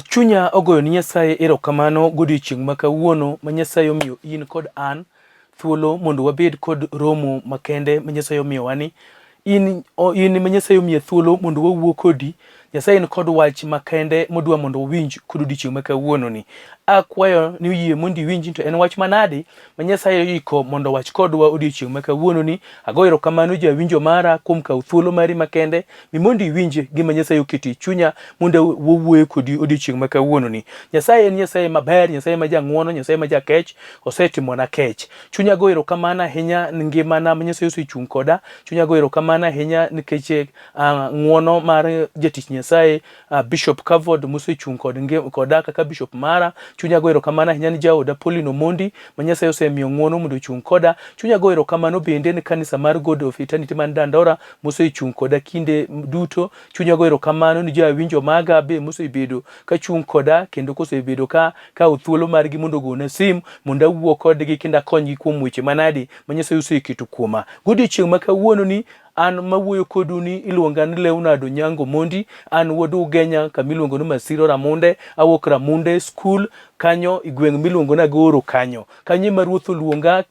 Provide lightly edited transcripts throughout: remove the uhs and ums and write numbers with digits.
Chunya ogoyo ni Nyasaye erokamano godiochieng' ma kawuono ma Nyasaye omiyo in kod an thuolo mondo wabed kod romo makende ma Nyasaye omiyowa ni. In, in ma Nyasaye omiyo thuolo mondo wawuo kodi. Nyasaye ni kod wach makende modwa mondo wawinj kod odiochieng' ma kawuono ni. Akwayo ni yie mondo iwinj to en wach manadi ma Nyasaye oiko mondo owach kodwa odiochieng' ma kawuono ni. Agoyo erokamano jawinjo mara kuom kawo thuolo mari makende mi mondo iwinj gima Nyasaye oketo e chunya mondo wawuoye kodi odiochieng' ma kawuono ni. Nyasaye en Nyasaye maber, Nyasaye ma jang'uono, Nyasaye ma jakech, osetimona kech. Chunya goyo erokamano ahinya ni ngimana ma Nyasaye osechung' koda. Chunya goyo erokamano ahinya nikech ng'uono mar jatich Nyasaye Bishop Kavod mosechung' kod koda kaka bishop mara. Chunya goyo erokamano ahinya ni jaoda Pauline Omondi ma Nyasaye osemiyo ng'uono mondo ochung' koda. Chunya goyo erokamano bende ni kanisa mar God of Eternity man Dandora mosechung' koda kinde duto. Chunya goyo erokamano ni jawinjo maga be mosebedo ka chung' koda kendo kosebedo ka kawo thuolo margi mondo ogona sim mondo awuo kodgi kendo akonygi kuom weche manadi ma Nyasaye oseketo kuoma. Godiechieng' ma kawuono ni an mawuoyo kodu ni iluonga ni Leonard Onyango Mondi, an wuod Ugenya kama iluongo ni Masiro Ramunde, awuok Ramunde school kanyo e gweng' miluongo ni Agoro kanyo. Kanyo ema Ruoth oluonga,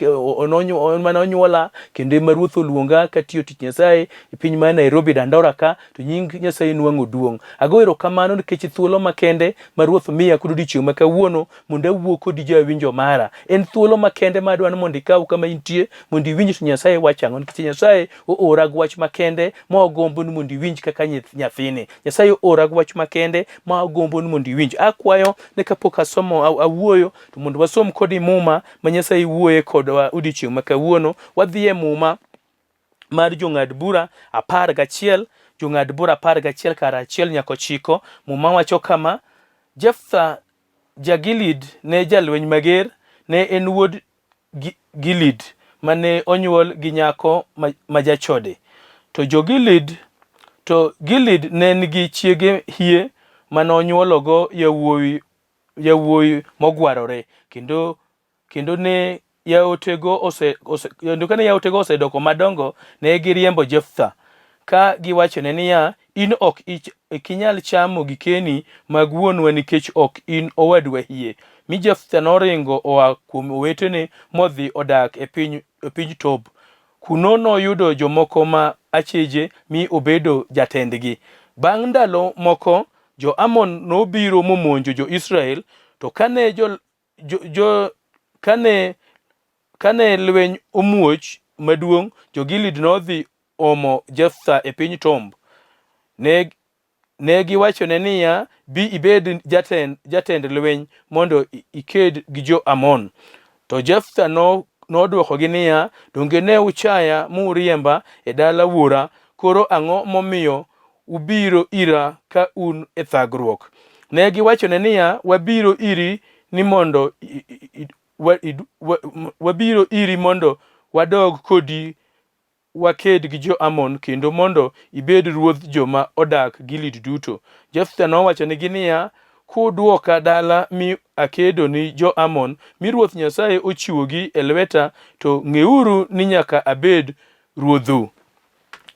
mane onyuola kendo ema Ruoth oluonga katiyo tich Nyasaye e piny mar Nairobi Dandora ka to nying Nyasaye nwang'o duong'. Ago erokamano nikech thuolo makende ma Ruoth miya kod odiechieng' ma kawuono mondo awuo kodi jawinjo mara. En thuolo makende ma adwa ni mondo ikaw kama intie mondo iwinj to Nyasaye wacho ang'o nikech Nyasaye oora gi wach makende ma ogombo ni mondo iwinj kaka nyathini. Nyasaye oora gi wach makende ma ogombo ni mondo iwinj. Akwayo ni kapok asomo awuoyo to mondo wasom kodi Muma ma Nyasaye wuoye kodwa odiechieng' ma kawuono. Wadhi e Muma mar jong'ad bura 11, jong'ad bura 11 kar 1 nyaka 9. Muma wacho kama, Jeftha ja-Gilead ne jalweny mager, ne en wuod Gilead mane onyuol gi nyako ma jachode. To jo-Gilead to Gilead ne nigi chiege hie mane onyuologo yawuowi yawuowi mogwarore kendo kendo ne yaotego ose, ose, kendo kane yaotego osedoko madongo ne giriembo Jeftha ka giwachone niya, in ok ok inyal chamo gikeni mag wuonwa nikech ok in owadwa hie. Mi Jeftha noringo oa kuom owetene modhi odak e piny, e piny Tob. Kuno noyudo jomoko ma acheje mi obedo jatendgi. Bang' ndalo moko Jo-Amon nobiro momonjo jo-Israel, to kane jo, jo, jo, kane, kane lweny omuoch maduong', jo-Gilead nodhi omo Jeftha e piny Tob. Ne, ne giwachone niya, Bi ibed jatend, jatend lweny mondo iked gi jo-Amon. To Jeftha no, nodwokogi niya, Donge ne uchaya muriemba e dala wuora? Koro ang'o momiyo ubiro ira ka un e thagruok? Ne giwachone niya, Wabiro iri ni mondo wabiro iri mondo wadog kodi waked gi jo-Amon kendo mondo ibed ruodh joma odak Gilead duto. Jeftha nowachonegi niya, Kudwoka dala mi akedo ni jo-Amon, mi Ruoth Nyasaye ochiwogi e lweta, to ng'euru ni nyaka abed ruodhu.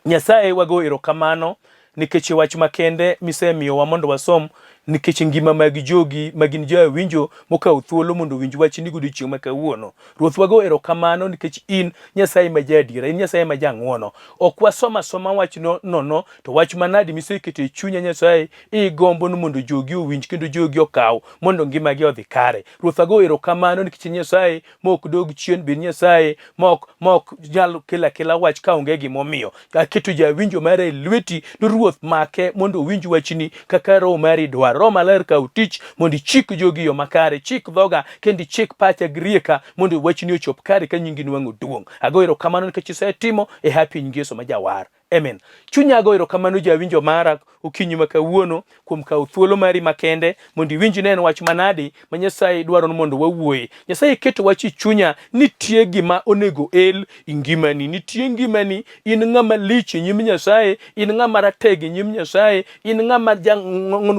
Nyasaye wago erokamano nikech wach makende misemiyowa mondo wasom nikech ngima mag jogi ma gin jowinjo mokawo thuolo mondo owinj wachni godiechieng' ma kawuono. Ruoth wago erokamano nikech in Nyasaye ma jaadiera, in Nyasaye ma jang'wono. Ok wasom asoma wachno nono, to wach manadi miseketo e chunya Nyasaye, igombo ni mondo jogi owinj kendo jogi okaw mondo ngimagi odhi kare. Ruoth ago erokamano nikech in Nyasaye ma ok dog chien, bed Nyasaye ma ok ma ok nyal kelo akela wach ka onge gimomiyo. Aketo jawinjo mara e lweti ni Ruoth make mondo owinj wachni kaka Roho mari dwaro. Roho Maler kaw tich mondo ichik jogi yo makare, chik dhoga kendo ichik pacha gi rieka mondo wachni ochop kare ka nyingi nwang'o duong'. Ago erokamano nikech isetimo e hapi nying Yesu ma Jawar. Amen. Chunya ago erokamano jawinjo mara okinyi ma kawuono kuom kawo thuolo mari makende mondo iwinj ne en wach manadi ma Nyasaye dwaro ni mondo wawuoye. Nyasaye keto wach e chunya nitie gima onego el e ngimani. Nitie ngimani, in ng'ama lich e nyim Nyasaye, in ng'ama ratego e nyim Nyasaye, in ng'ama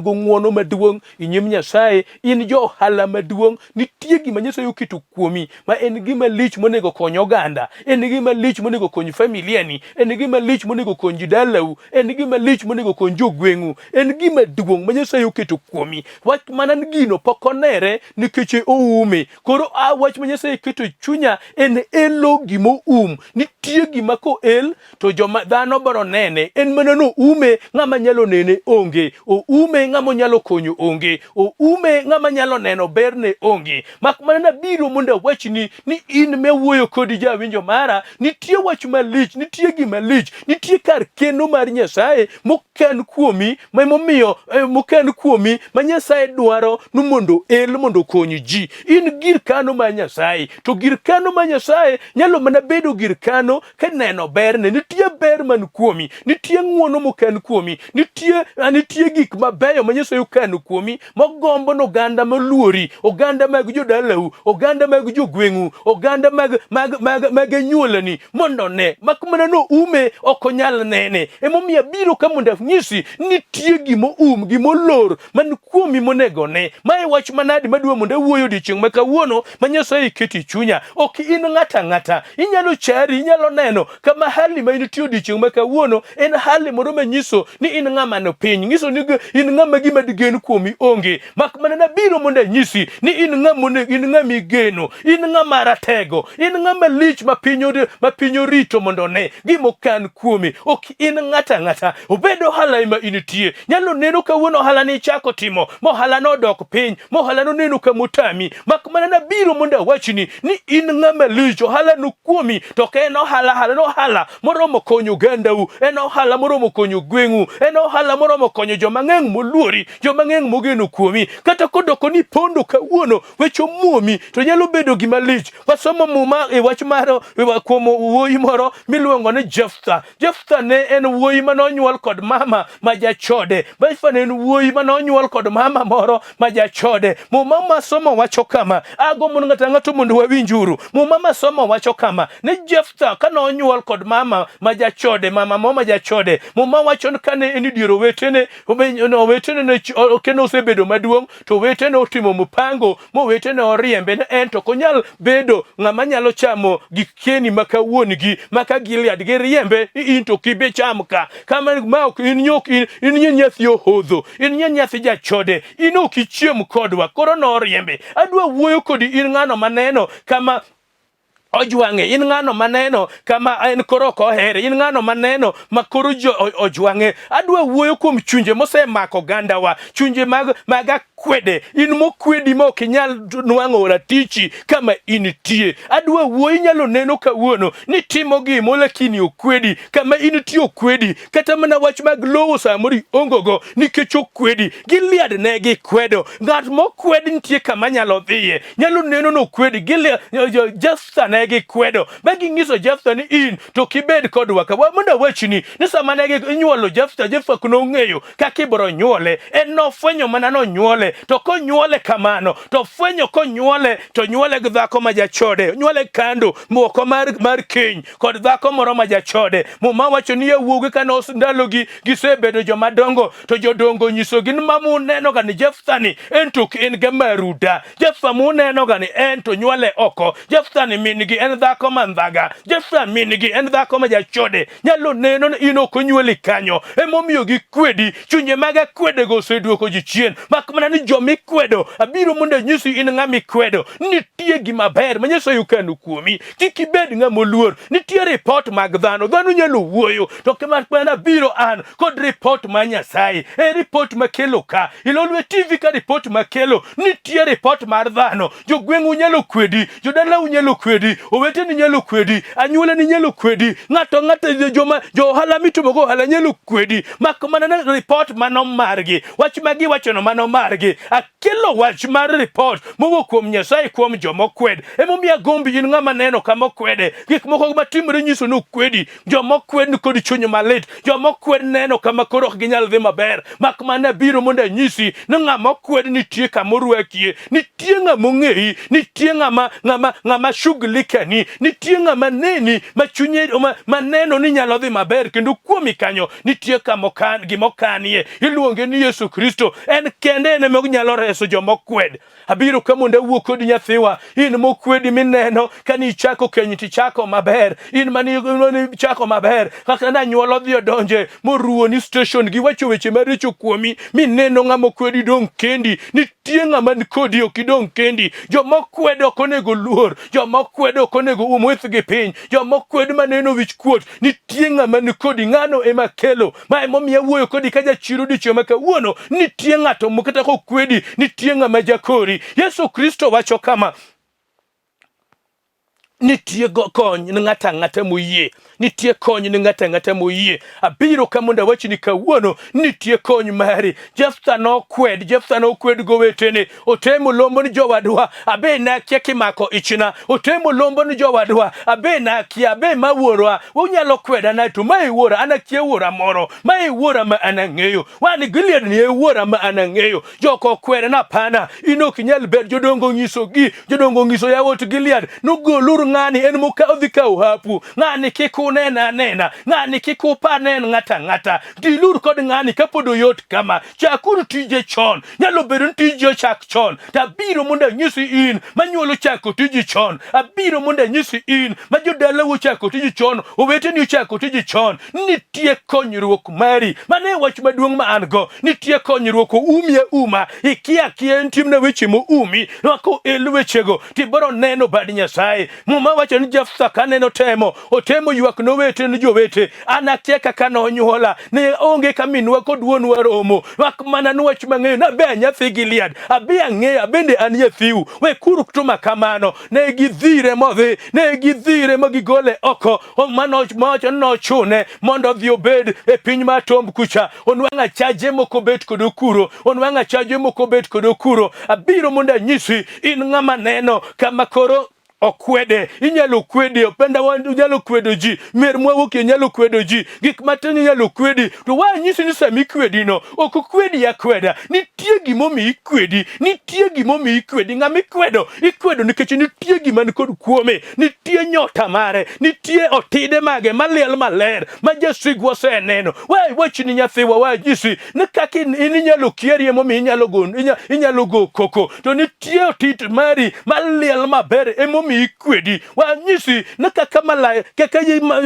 go ng'uono maduong' e nyim Nyasaye, in jo ohala maduong'. Nitie gima Nyasaye oketo kuomi ma en gima lich monego kony oganda, en gima lich monego kony familia ni, en gima lich monego monego kony dalau, en gima lich monego kony jogweng'u, en gima duong' ma Nyasaye oketo kuomi. Wach mana ni gino pok onere nikech oume. Koro a wach ma Nyasaye keto e chunya en elo gima oum. Nitie gima koel to joma dhano biro nene. En mana no oume ng'ama nyalo nene onge. Oume ng'ama nyalo konyo onge. Oume ng'ama nyalo neno berne onge. Mak mana nabiro mondo awachni ni in mewuoyo kodi jawinjo mara, nitie wach malich, nitie gima lich, nitie kar keno mar Nyasaye mokan kuomi, ma emomiyo mokan kuomi ma Nyasaye dwaro ni mondo el mondo okony ji. In gir kano mar Nyasaye, to gir kano mar Nyasaye nyalo mana bedo gir kano kineno berne. Nitie ber man kuomi, nitie ng'wono mokan kuomi, nitie gik mabeyo ma Nyasaye okano kuomi mogombo ni oganda moluori, oganda mag jodalau, oganda mag jogweng'u, oganda mag anyuolani mondo one. Mak mana no ume ok onyal nene. Emomiyo abiro ka mondo anyisi nitie gimoum, gimolor man kuomi monego ne. Mae wach manadi madwa mondo awuoyo odiechieng' ma kawuono ma Nyasaye keto e chunya. Ok in ng'ato ang'ata. Inyalo chari, inyalo neno kama hali ma intie odiechieng' ma kawuono en hali moro manyiso ni in ng'ama no piny, nyiso ni in ng'ama gima digen kuomi onge. Mak mana nabiro mondo anyisi ni in ng'ama onego, in ng'ama igeno, in ng'ama ratego, in ng'ama lich ma piny orito mondo one gima okan kuomi. Ok in ng'ato ang'ata. Obed ohala ema intie. Nyalo neno kawuono ohala ni ichako timo, ma ohala no odok piny, ma ohala no neno kama otami. Mak mana nabiro mondo awachni ni in ng'ama lich, ohala no kuomi, to ok en ohala, ohala no ohala moromo konyo ogandau, en ohala moromo konyo gweng'u, en ohala moromo konyo joma ng'eny moluori, joma ng'eny mogeno kuomi. Kata kodoko ni pondo kawuono, weche omuomi, to nyalo bedo gima lich. Wasomo Muma e wach mar kuom wuoyi moro miluongo ni Jeftha. Jeftha ne en wuoyi mane onyuol kod mama ma jachode. Jeftha ne en wuoyi mane onyuol kod mama moro ma jachode. Muma masomo wacho kama, agombo ni ng'ato ang'ato mondo wawinjuru. Muma masomo wacho kama, ni Jeftha kane onyuol kod mama ma jachode, mama moro ma jachode, Muma wacho ni kane en e dier owetene, owetene ne osebedo maduong' to owetene otimo mpango mowetene oriembe ne en to ok onyal bedo ng'ama nyalo chamo gik keni maka wuon-gi maka Gilead giriembe ni in to ok ibi cham ka kama ma ok in nyok in in nye nyathi ohodho in nye nyathi jachode in ok ichiem kodwa koro noriembe. Adwa wuoyo kodi in ng'ano maneno kama ojwang'e, in ng'ano maneno kama en koro ok ohere, in ng'ano maneno ma koro ojwang'e. Adwa wuoyo kuom chunje mosemako ogandawa, chunje mag akwede, in mokwedi ma ok inyal nwang'o ratichi kama intie. Adwa wuoyo, inyalo neno kawuono ni timo gimo lakini okwedi, kama intie okwedi, kata mana wach mag lowo samoro iongogo nikech okwedi. Gilead ne gikwedo, ng'at mokwed nitie kama nyalo dhiye, nyalo neno nokwedi. Gilead Jeftha ne gikwedo ma ginyiso Jeftha ni in to kibed kodwa ka. Mondo awachni ni sama ne inyuolo Jeftha, Jeftha ok nong'eyo kaka ibiro nyuole, en nofwenyo mana nonyuole, to konyuole kamano to fwenyo konyuole to nyuole gi dhako ma jachode, nyuole kando oko mar keny kod dhako moro ma jachode. Muma wacho ni yawuowi kane ndalogi gisebedo joma dongo, to jodongo nyisogi ni ma munenoga ni Jeftha ni en to ok en ga maruda. Jeftha munenoga ni en to nywole oko. Jeftha ni min-gi en dhako ma ndhaga. Jeftha min-gi en dhako ma jachode. Nyalo neno ni in ok onywoli kanyo. Emomiyo gikwedi. Chunje mag akwedego oseduoko ji chien. Mak mana ni joma ikwedo, abiro mondo anyisi in ng'ama ikwedo. Nitie gima ber ma Nyasaye okano kuomi. Kik ibed ng'ama oluor. Nitie ripot mag dhano. Dhano nyalo wuoyo. To mana biro an kod ripot mar Nyasaye. En ripot makelo ka. Ilolwe TV ka ripot makelo. Nitie ripot mar dhano. Jogweng'u nyalo kwedi, jodalau nyalo kwedi, oweteni nyalo kwedi, anyuolani nyalo kwedi, ng'ato ang'ata joma jo ohala mitimogo ohala nyalo kwedi. Mak mana ni ripot mano margi. Wach ma giwachono mano margi. Akelo wach mar ripot mowuok kuom Nyasaye kuom joma okwed. Emomiyo agombi in ng'ama neno kama okwede. Gik moko matimore nyiso ni okwedi. Joma okwed ni kod chuny malit. Joma okwed neno kama koro ok ginyal dhi maber. Mak mana abiro mondo anyisi ni ng'ama okwed nitie kama orwakie. Nitie ng'ama ong'eyi. Nitie ng'ama shughulikani. Nitie ng'ama neni ma chunye ma neno ni nyalo dhi maber kendo kuomi kanyo nitie kama okan gima okanie. Iluonge ni Yesu Kristo. En kende en ema nyalo reso joma okwed. Abiro ka mondo awuo kodi nyathiwa, in mokwedi mineno ka nichako keny tichako maber, in mani chako maber, kaka nanyuol odhi odonje moruo ni station giwacho weche maricho kuomi mineno ng'ama okwedi dong' kendi, nitie ng'ama ni kodi ok idong' kendi. Joma okwed ok onego luor, joma okwed ok onego um withgi piny, joma okwed maneno wich kuot, nitie ng'ama ni kodi, ng'ano ema kelo. Ma emomiyo awuoyo kodi ka jachir odiochieng' ma kawuono, nitie ng'ato kata kokwedi, nitie ng'ama jakori. Yesu Kristo wacho kama, nitie kony ne ng'ato ang'ata moyie, nitie kony ne ng'ato ang'ata moyie. Abiro ka mondo awachni kawuono, nitie kony mari. Jeftha nokwed, Jeftha nokwed gowetene, otemo lombo ni jowadwa, abe nakia kimako ichna, otemo lombo ni jowadwa, abe nakia, abe ma wuorwa, unyalo kweda na to ma e wuora, an akia wuora moro, ma e wuora ma an ang'eyo, wan Gilead ni e wuora ma an ang'eyo, joko okweda na pana, in ok inyal ber, jodongo onyisogi, jodongo onyiso yawuot Gilead, nogoluru ng'ani, en moka odhi kawo hapu, ng'ani kik unena anena, ng'ani kik upar ne en ng'ata ang'ata, dilur kod ng'ani kapod oyot kama, chakuru tije chon, nyalo bedo ni tiji ochak chon, to abiro mondo anyisi in manyuolo chako tiji chon, abiro mondo anyisi in ma jodalau ochako tiji chon, oweteni ochako tiji chon, nitie konyruok mari. Mano e wach maduong' ma an go, nitie konyruok, oumi auma, ikia akia en timna weche moumi, ko el wechego tibiro neno bad Nyasaye. Muma wacho ni Jeftha kane notemo, otemo ywak nowete ni jowete, an akia kaka nonyuola, ne onge ka minwa kod wuonwa romo, mak mana nwach mang'eyo nabe a nyathi Gilead, abe ang'eyo, abende an nyathiu, we kuru tuma kamano. Ne gidhire modhi, ne gidhire ma gigole oko, mano mawacho ni nochune mondo odhi obed e piny mar Tomb kucha, onwang'o achaje moko bet kod okuro, onwang'o achaje moko bet kod okuro. Abiro mondo anyisi in ng'ama neno kama koro okwede, inyalo kwedi, openda nyalo kwedo ji, mier mwawuokie nyalo kwedo ji, gik matin inyalo kwedi, to wanyisi ni sama ikwedino ok kwedi akweda, nitie gimomiyo ikwedi, nitie gimomiyo ikwedi. Ng'ama ikwedo, ikwedo nikech nitie gima nikod kuome, nitie nyota mare, nitie otide mage maliel maler ma jasigu oseneno. We wachni nyathiwa, wanyisi ni kaka in inyalo kieri emomiyo inyalo go, inyalo go koko, to nitie otit mari maliel maber emomiyo ikwedi. Wanyisi ni kaka malaike,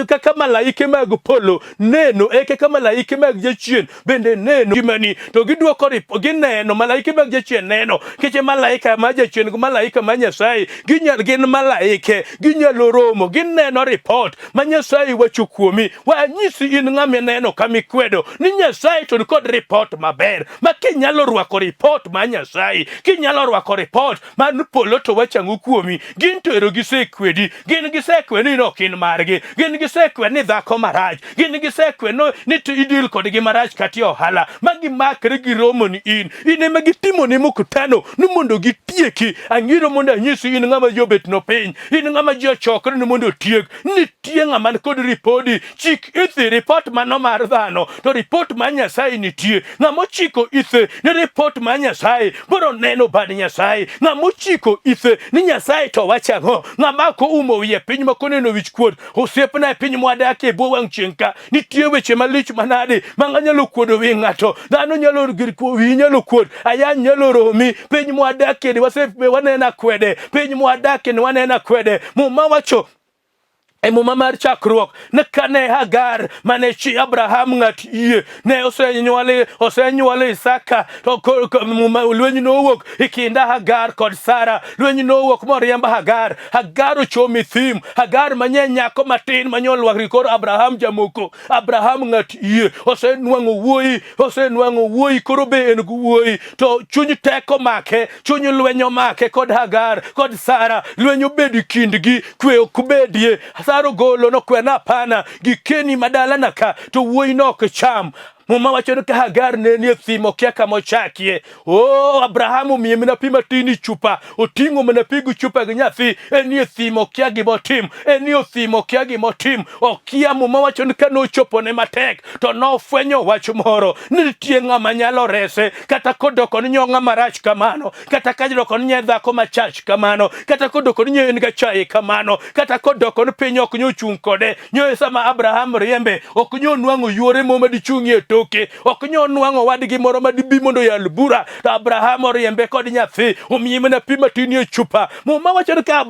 kaka malaike mag polo neno e kaka malaike mag jachien bende neno gimani, to gidwoko gineno malaike mag jachien neno, nikech malaika ma jachien gi malaika ma Nyasaye ginyal gin malaike, ginyalo romo, gineno report ma Nyasaye wacho kuomi. Wanyisi in ng'ama ineno kama ikwedo ni Nyasaye to nikod report maber, ma kinyalo rwako report ma Nyasaye, kinyalo rwako report man polo to wacho ang'o kuomi? Gin to ero gisekwedi, gin gisekwe ni ok in margi, gin gisekwe ni dhako marach, gin gisekwe no, ni to idil kodgi marach kata e ohala, ma gimakre gi romo ni in, in ema gitimoni mkutano ni mondo gitieki. Ang'iro mondo anyisi in ng'ama ji obetno piny, in ng'ama ji ochokre ni mondo otiek, nitie ng'ama ni kod ripodi. Chik ithi ripot mano mar dhano, to ripot mar Nyasaye nitie. Ng'ama ochiko ithe ni ripot mar Nyasaye biro neno bad Nyasaye. Ng'ama ochiko ithe ni Nyasaye to wacho ang'o? Ng'ama ok oumo wiye piny ma koneno wich kuot. Osiepna, e piny mwadakie e bwo wang' chieng' ka nitie weche malich manade ma ng'a nyalo kuodo wi ng'ato. Dhano nyalo wiyi nyalo kuot, ayany nyalo romi. Piny mwadakie ni wase waneno akwede, piny mwadakie ni waneno akwede. Muma wacho e muma mar chakruok ni kane Hagar mane chi Abraham ng'at yie ne osenyuol osenyuol Isaka, to muma lweny nowuok e kind Hagar kod Sara. Lweny nowuok moriemb Hagar. Hagar ochomo e thim. Hagar manye nyako matin manye olwak kor Abraham jamoko. Abraham ng'at yie osenwang'o wuoyi, osenwang'o wuoyi, koro be en gi wuoyi, to chuny teko make, chuny lweny omake kod Hagar kod Sara. Lweny obedo e kindgi, kwe ok bedie. Sara ogolo nokwena hapana, gikeni madalana ka to wuoyi no ok cham. Muma wacho ni ka Hagar ne nie thim okia kama ochakie. Oh, Abraham omiye mana pi matin e chupa, oting'o mana pi gi chupa gi nyathi, enie thim okia gima otim, enie thim okia gima otim, okia. Muma wacho ni ka nochopone matek to nofwenyo wach moro ni nitie ng'ama nyalo rese, kata kodoko ni nyo ng'ama rach kamano, kata kodoko ni nye dhako machach kamano, kata kodoko ni nye en gachaye kamano, kata kodoko ni piny ok nyo chung' kode, nyo sama Abraham riembe ok nyo nwang'o yore mo madichung'ie to toke. Ok nyo nwang'o wadgi moro ma dibi mondo oyal bura, to Abraham oriembe kod nyathi, omiye mana pi matin e chupa. Muma wacho ni ka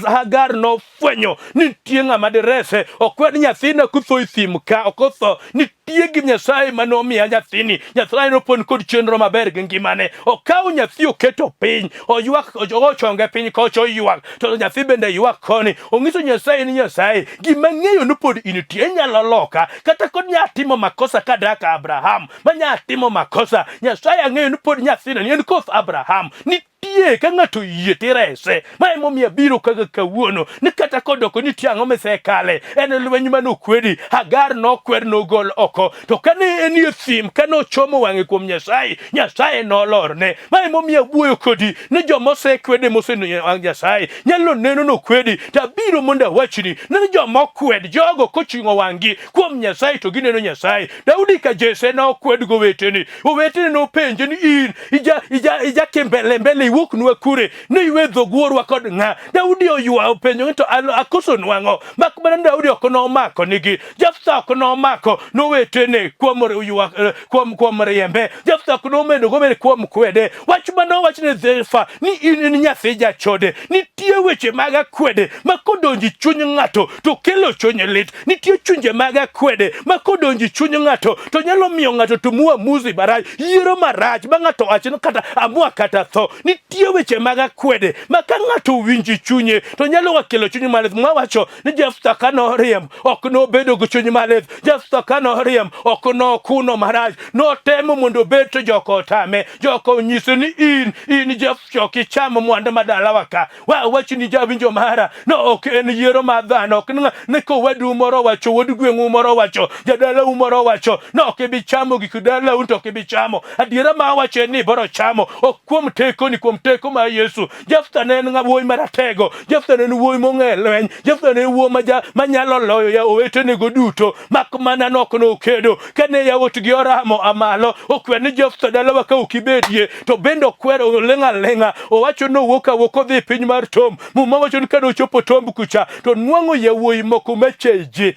Hagar nofwenyo ni nitie ng'ama direse, okwed nyathina kutho e thim ka, ok otho, nitie gi Nyasaye mane omiya nyathini. Nyasaye nopon kod chenro maber gi ngimane. Okawo nyathi oketo piny, oywak, ogo chonge piny kocha oywak, to nyathi bende ywak koni. Onyiso Nyasaye ni Nyasaye, gima ang'eyo ni pod intie, inyalo loka, kata kod nya timo makosa kadak Abraham, manya timo makosa. Nyasaye ang'eyo ni pod nyathina ni en koth Abraham. Nitie ka ng'ato oyie tirese. Ma emomiyo abiro kaka kawuono ni kata kodoko nitie ang'o misekale, en lweny mane okwedi. Hagar nokwer nogol oko, to kane enie thim, kane ochomo wang'e kuom Nyasaye, Nyasaye nolorne. Ma emomiyo awuoyo kodi ni joma osekwede moseneno wang' Nyasaye nyalo neno nokwedi, to abiro mondo awachni ni joma okwed jogo koching'o wang'gi kuom Nyasaye to gineno Nyasaye. Daudi ka Jesse nokwed gowetene, owetene nopenje ni in ija ija ija kimbele mbele iwuoknwa kure ni iwe dhog wuorwa kod ng'a? Daudi oywa openjo ni to akoso nwang'o mak mana ni Daudi ok nomako nigi Jeftha ok nomako nowetene kuom ywak kuom kuom riembe. Jeftha ok nomedo gomere kuom kwede. Wach ma nowach ne Zelfa ni in in nyathi jachode. Nitie weche mag akwede ma kodonji chuny ng'ato to kelo chuny lit. Nitie chunje mag akwede ma kodonji chuny ng'ato to nyalo miyo ng'ato to muamuzi marach, yiero marach ma ng'ato wacho ni kata amua kata tho. Nitie weche mag akwede ma ka ng'ato owinjo chunye to nyalo wa kelo chuny malit. Mwawacho ni Jeftha ka noriemb ok nobedo gi chuny malit. Jeftha ka noriemb ok nokuno marach. Notemo mondo obed to joko otame. Joko onyise ni in in Jeftha ok icham mwandu ma dalawa ka. Wa wach ni jawinjo mara no ok en yiero mar dhano ok ni kowadu moro wacho wuod gweng'u moro wacho jadalau moro wacho no ok ibi chamo gik dalau to ok ibi chamo. Adiera ma awacho en ni ibiro chamo ok kuom tekoni kuom teko mar Yesu. Jeftha ne en wuoyi maratego. Jeftha ne en wuoyi mong'e lweny. Jeftha ne en wuoyi manyalo loyo ya owetenego duto mak mana nok nokedo. Kane yawuotgi oramo amalo okwer ni Jeftha dalawa ka ok ibedie to bende okwero oling' aling'a owacho ni owuok awuok odhi e piny mar Tom. Muma wacho ni kane ochopo Tom kucha to nwang'o yawuoyi moko macheje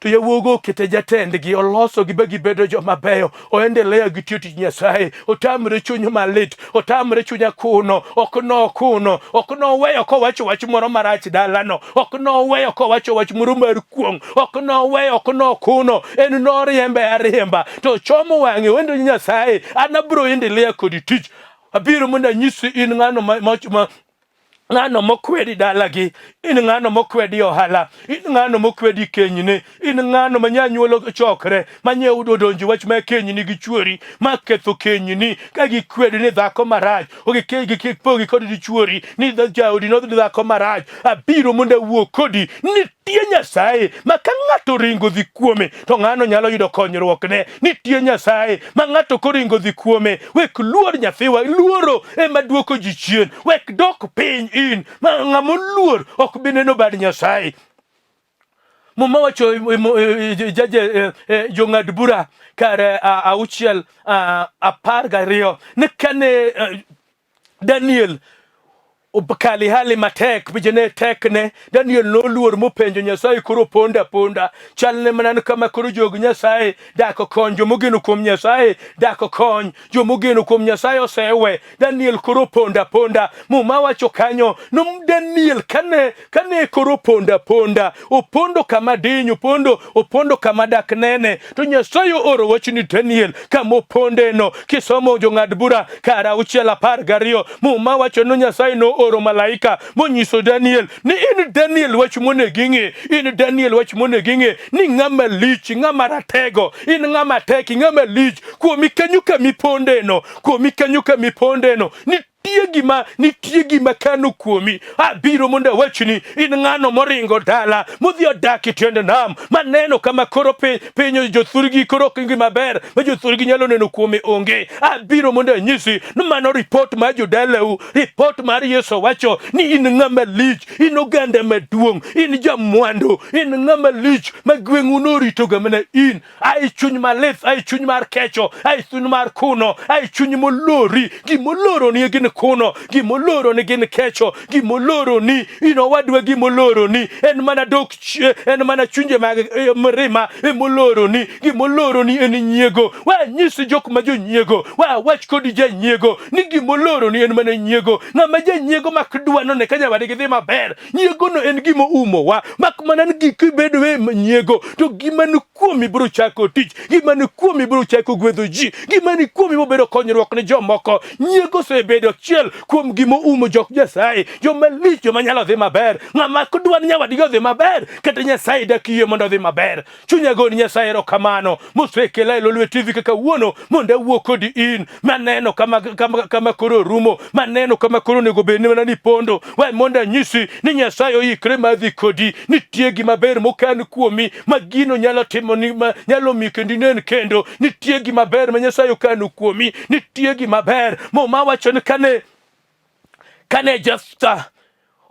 to yawuogo okete jatendgi olosogi ba gibedo joma beyo oendelea gi tiyo tich Nyasaye otamre chuny malit otamre chuny akuno ok nokuno ok noweyo kowacho wach moro marach dalano ok noweyo kowacho wach moro mar kuong' ok noweyo ok nokuno en noriembe ariemba to chomo wang'e wendo Nyasaye an abiro endelea kodi tich abiro mondo anyisi in ng'ano ma, ma, ma ng'ano mokwedi dalagi in ng'ano mokwedi ohala in ng'ano mokwedi kenyne in ng'ano ma nyanyuolo chokre ma nye odonjo wach ma kenyni gi chuori ma ketho kenyni ka gikwedi ni dhako marach gipogi kod dichuori ni jaodi nodhi dhako marach abiro mondo awuo kodi nitie Nyasaye ma ka ng'ato ringo dhi kuome to ng'ano nyalo yudo konyruokne. Nitie Nyasaye ma ng'ato koringo dhi kuome, wek luor nyathiwa, luoro ema duoko ji chien, wek dok piny in ma ng'ama oluor ok bi neno bad Nyasaye. Muma wacho jaje jong'ad bura kar auchiel 12 ni kane Daniel kali hali matek weche ne tekne Daniel noluor mopenjo Nyasaye koro ponda ponda chalne mana kama koro jog Nyasaye dak kony jomogeno kuom Nyasaye dak kony jomogeno kuom Nyasaye osewe Daniel koro ponda ponda Muma wacho kanyo no Daniel kane kane koro ponda ponda opondo kama diny opondo opondo kama dak nene to Nyasaye ooro wach ni Daniel kama opondeno kisomo jong'ad bura kar auchiel 12 Muma wacho ni Nyasaye nooro malaika monyiso Daniel ni in Daniel wach monego ing'e in Daniel wach monego ing'e ni ng'ama lich ng'ama ratego in ng'ama tek ng'ama lich kuomi kanyo kama ipondeno kuomi kanyo kama ipondeno nitie gima nitie gima kano kuomi abiro mondo awachni in ng'ano moringo dala modhi odak e tiend nam maneno kama koro piny piny jothurgi koro ok gima ber ma jothurgi nyalo neno kuome onge abiro mondo anyisi ni mano ripot mar jodalau ripot mar Yesu wacho ni in ng'ama lich in oganda maduong' in jamwandu in ng'ama lich ma gweng'u noritoga mana in ai chuny malit ai chuny mar kecho ai chuny mar kuno ai chuny molori gimoloroni gin kuno, gimoloroni gin kecho, gimoloroni in owadwa, gimoloroni en mana dok chie, en mana chunje mag mirima emoloroni, gimoloroni en nyiego. Wanyisi jok ma jonyiego, wawach kodi janyiego ni gimoloroni en mana nyiego. Ng'ama janyiego mak dwa none ka nyawadgi dhi maber, Nyiegono en gima oumowa, mak mana ni gik kibedo e nyiego to gima ni kuomi biro chako tich, gima ni kuomi biro chako gwedho ji, gima ni kuomi biro bedo konyruok ne jomoko. Nyiego osebedo achiel kuom gima oumo jok Nyasaye, joma lich, joma nyalo dhi maber. Ng'ama dwa ni nyawadgi odhi maber, kata Nyasaye dak yie mondo odhi maber. Chunya goni Nyasaye erokamano mosekela e Lolwe TV kaka wuono mondo awuo kodi in maneno kama, kama, kama koro rumo maneno kama koro onego bed ni mana ni pondo we mondo anyisi ni Nyasaye oikre mar dhi kodi. Nitie gima ber mokan kuomi ma gino nyalo timo ni ma nyalo mi kendo inen kendo. Nitie gima ber ma Nyasaye okano kuomi, nitie gima ber. Muma wacho ni kane Jeftha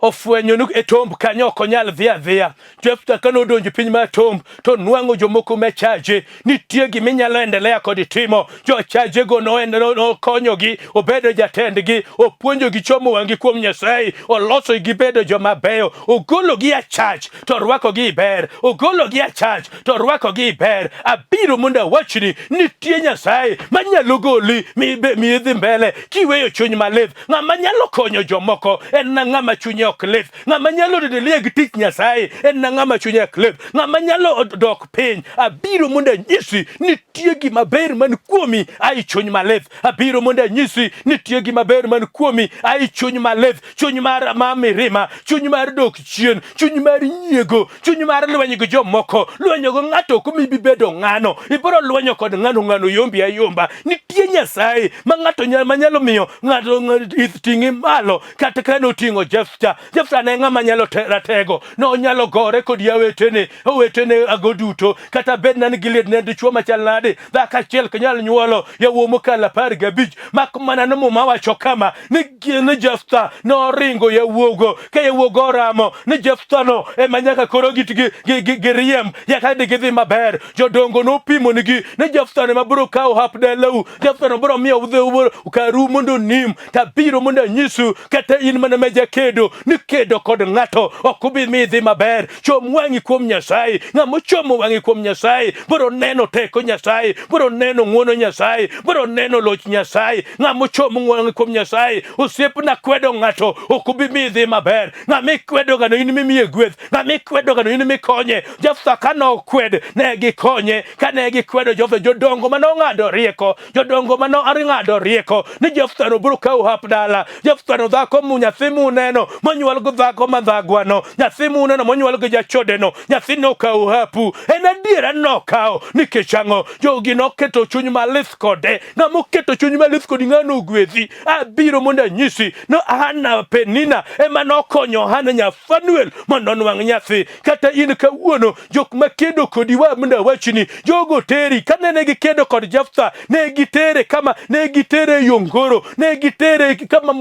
ofwenyo ni e tomb kanyo ok onyal dhi adhiya. Jeftha kane odonjo piny mar tomb to nwang'o jomoko machaje. Nitie gima inyalo endelea kod timo. Jochajego nokonyogi, obedo jatendgi, opuonjogi chomo wang'gi kuom Nyasaye, olosogi gibedo joma beyo, ogologi achach to orwakogi e ber, ogologi achach to orwakogi e ber. Abiro mondo awachni nitie Nyasaye manyalo goli mi idhi mbele kiweyo chuny malith. Ng'ama nyalo konyo jomoko en na ng'ama chunye ok lith. Ng'ama nyalo endelea gi tich Nyasaye en na ng'ama chunye ok lith. Ng'ama nyalo dok piny, abiro mondo anyisi nitie gima ber man kuomi ai chuny malith. Abiro mondo anyisi nitie gima ber man kuomi ai chuny malith, chuny mar ma mirima, chuny mar dok chien, chuny mar nyiego, chuny mar lweny gi jomoko. Lwenyo gi ng'ato ok omi bibedo ng'ano, ibiro lwenyo kod ng'ano, ng'ano yombi ayomba. Nitie Nyasaye ma ng'ato manyalo miyo ng'ato ting'i malo, kata ka noting'o Jeftha. Jeftha ne ng'ama nyalo ratego, nonyalo gore kod yawetene, owetene ago duto, kata bed na ni Gilead ne dichuo machal nade, dhako achiel ok nyal nyuolo yawuowi mokalo 15, mak mana ni Muma wacho kama ni ni Jeftha noringo yawuogo ka yawuogo oramo ni Jeftha no ema nyaka koro giriemb nyaka di gidhi maber. Jodongo nopimo nigi ni Jeftha no ema biro kawo hap dalau, Jeftha no biro miyo udhi karu mondo onim. Tabiro mondo anyisu kata in mana ma jakedo ni kedo kod ng'ato ok obi mi idhi maber. Chom wang'i kuom Nyasaye. Ng'ama ochomo wang'e kuom Nyasaye biro neno teko Nyasaye, biro neno ng'wono Nyasaye, biro neno loch Nyasaye. Ng'ama ochomo wang'e kuom Nyasaye, osiepna, kwedo ng'ato ok obi mi idhi maber. Ng'ama ikwedo gano in mimiye gweth, ng'ama ikwedo gano in mikonye. Jeftha kane okwed ne gikonye, kane gikwedo Jeftha, jodongo mane ong'ado rieko, jodongo mane ong'ado rieko ni Jeftha no biro kawo hap dala. Jeftha no dhako mu nyathi muneno monyuol gi dhako ma dhagwano, nyathi muneno monyuol gi jachodeno, nyathi nokawo hapu. En adiera nokawo nikech ang'o? Jogi noketo chuny malith kode. Ng'ama oketo chuny malith kodi ng'ano ogwedhi. Abiro mondo anyisi no Hana Penina ema nokonyo Hana nya Fanuel mondo onwang' nyathi. Kata in kawuono jok makedo kodi wa mondo awachni jogo teri. Kane ne gikedo kod Jeftha, ne gitere kama, ne gitere e yongoro, ne gitere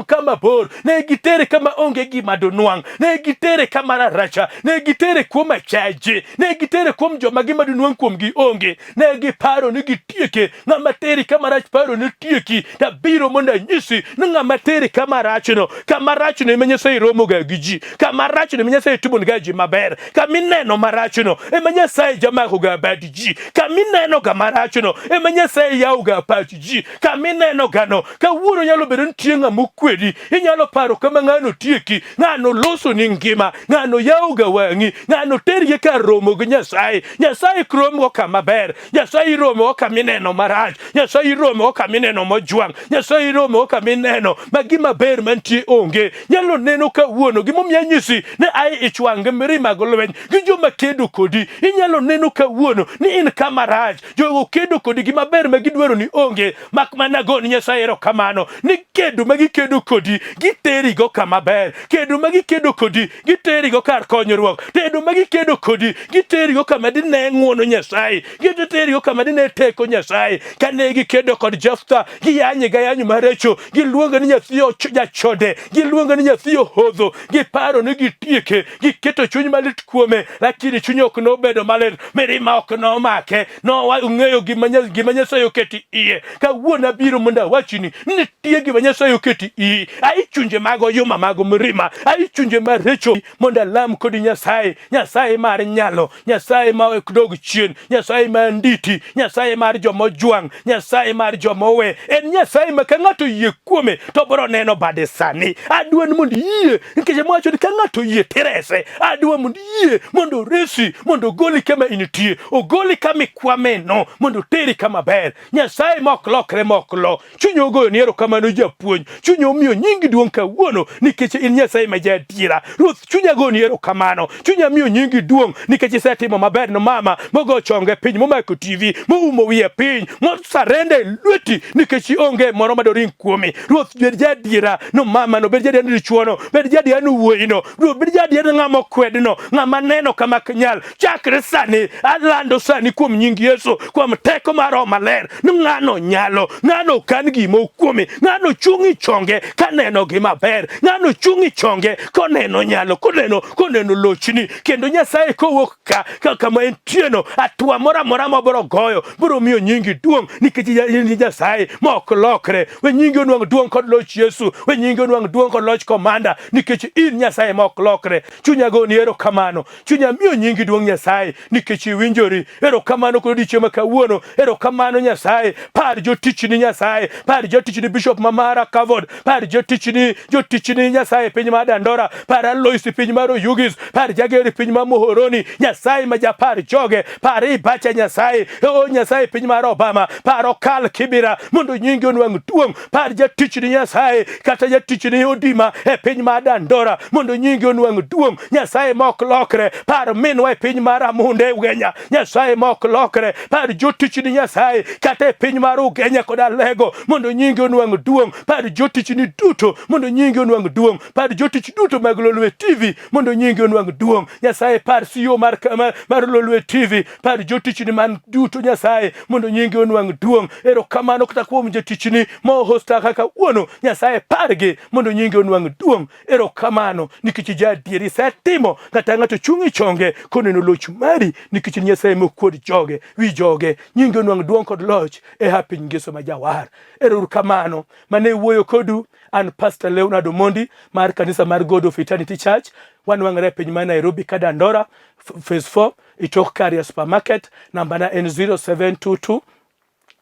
kama bor, ne gitere kama onge gima donwang', ne gitere kama raracha, ne gitere kuom achaje, ne gitere kuom joma gima donwang' kuomgi onge. Ne giparo ni gitieke. Ng'ama teri kama rach paro ni tieki. Tabiro mondo anyisi ni ng'ama teri kama rachno, kama rachno ema Nyasaye romoga gi ji, kama rachno ema Nyasaye timonega ji maber, kama ineno marachno ema Nyasaye jamakoga bad ji, kama inenoga marachno ema Nyasaye yawoga pach ji, kama inenogano. Kawuono nyalo bedo nitie ng'ama okwedi, inyalo paro kama ng'ano tieki, ng'ano losoni ngima, ng'ano yawoga wang'i, ng'ano teri e kar romo gi Nyasaye. Nyasaye romgo kama ber, Nyasaye iromogo kama ineno marach, Nyasaye iromogo kama ineno mojwang', Nyasaye iromogo kama ineno ma gima ber mantie onge. Nyalo neno kawuono gimomiyo anyisi ni ai ich wang' gi mirima gi lweny gi joma kedo kodi. Inyalo neno kawuono ni in kama rach, jogo kedo kodi gima ber ma gidwaro ni onge, mak mana goni Nyasaye erokamano ni kedo ma gikedo kodi giterigo kama ber. Kedo Kedo ma gikedo kodi giterigo kar konyruok. Tedo ma gikedo kodi giterigo kama dine ng'wono Nyasaye, giterigo kama dine teko Nyasaye. Kane gikedo kod Jeftha, giyanye gayanyo maricho, giluonge ni nyathi jachode, giluonge ni nyathi ohodho, giparo ni gitieke, giketo chuny malit kuome, lakini chuny ok nobedo malit, mirima ok nomake, nong'eyo gima Nyasaye oketi iye. Kawuono abiro mondo awachni nitie gima Nyasaye oketi iyi. Ai chunje mag oyuma mag mirima, ai chunje maricho mondo alam kodi Nyasaye, Nyasaye mar nyalo, Nyasaye ma ok dog chien, Nyasaye ma nditi, Nyasaye mar joma ojwang', Nyasaye mar joma owe. En Nyasaye ma ka ng'ato oyie kuome to biro neno bade sani. Adwa ni mondo iyie, nikech mwacho ni ka ng'ato oyie tirese. Adwa mondo iyie mondo oresi, mondo ogoli kama intie, ogoli kama ikwameno, mondo oteri kama ber. Nyasaye ma ok lokre ma ok lo. Chunya ogoyo ni erokamano japuonj. Chunya omiyo nyingi duong' kawuono nikech in Nyasaye ma jaadiera. Ruoth chunya goni erokamano. Chunya miyo nyingi duong' nikech isetimo maber ne mama mogo chonge piny momako TV moumo wiye piny mosarenda e lweti nikech ionge moro madoring kuomi. Ruoth bed jaadiera no mama no bed jaadiera ni dichuono bed jaadiera ni wuoyino Ruoth bed jaadiera ni ng'ama okwedno ng'ama neno kama ok nyal chakre sani alando sani kuom nying Yesu kuom teko mar Roho Maler ni ng'ano nyalo ng'ano kan gima okuome ng'ano chung' e chonge kaneno gima ber ng'ano chung' e chonge koneno nyalo koneno koneno lochni kendo Nyasaye kowuok ka ka kama entieno hatua moro amora ma biro goyo biro miyo nyingi duong' nikech in Nyasaye ma ok lokre we nyingi onwang' duong' kod loch Yesu we nyingi onwang' duong' kod loch komanda nikech in Nyasaye ma ok lokre chunya goni erokamano Chunya miyo nyingi duong' Nyasaye nikech iwinjori. Erokamano kod odiechieng' ma kawuono. Erokamano Nyasaye. Par jotichni Nyasaye. Par jotichni Bishop Mamara Kavod. Par jotichni jotichni Nyasaye piny mar Dandora. Par Alois piny mar Oyugis. Par Jageri piny mar Muhoroni. Nyasaye ma japar joge. Par Ibacha Nyasaye. O Nyasaye piny mar Obama. Par Okal Kibira mondo nyingi onwang' duong'. Par jatichni Nyasaye kata jatichni Odima e piny mar Dandora mondo nyingi onwang' duong'. Nyasaye ma ok lokre, par minwa e piny mar Amunde Ugenya. Nyasaye ma ok lokre, par jotichni Nyasaye kata e piny mar Ugenya kod Alego mondo nyingi onwang' duong'. Par jotichni duto mondo nyingi onwang' duong'. Par jotich duto mag Lolwe TV mondo nyingi onwang' duong'. Nyasaye par CEO mar, mar, mar Lolwe TV, par jotichni man duto Nyasaye mondo nyingi onwang' duong'. Erokamano kata kuom jotichni ma ohosta kaka wuono, Nyasaye pargi mondo nyingi onwang' duong'. Erokamano nikech jaadieri isetimo kata ng'ato chung' e chonge koneno loch mari nikech Nyasaye mokuod joge wi joge nyingi onwang' duong' kod loch e ha piny ngeso ma jawar. Erokamano mane wuoyo kodu an Pastor Leonard Omondi mar kanisa mar God of Eternity Church. Wanwang'ore e piny mar Nairobi ka Dandora Phase 4 itok Karia Supermarket. Namba na en 0722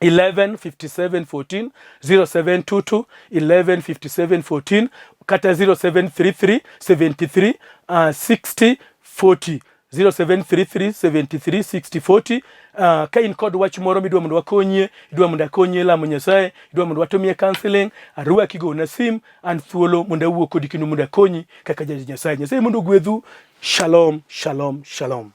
11 57 14 0722 11 57 14 kata 0733 73 60 40 0733 73 60 40. Ka in kod wach moro midwa mondo wakonyie, idwa mondo akonyie lamo Nyasaye, idwa mondo watimie counseling, arwaki gona sim, an thuolo mondo awuo kodi kendo mondo akonyi kaka jatich Nyasaye. Nyasaye mondo ogwedhu. Shalom, shalom, shalom.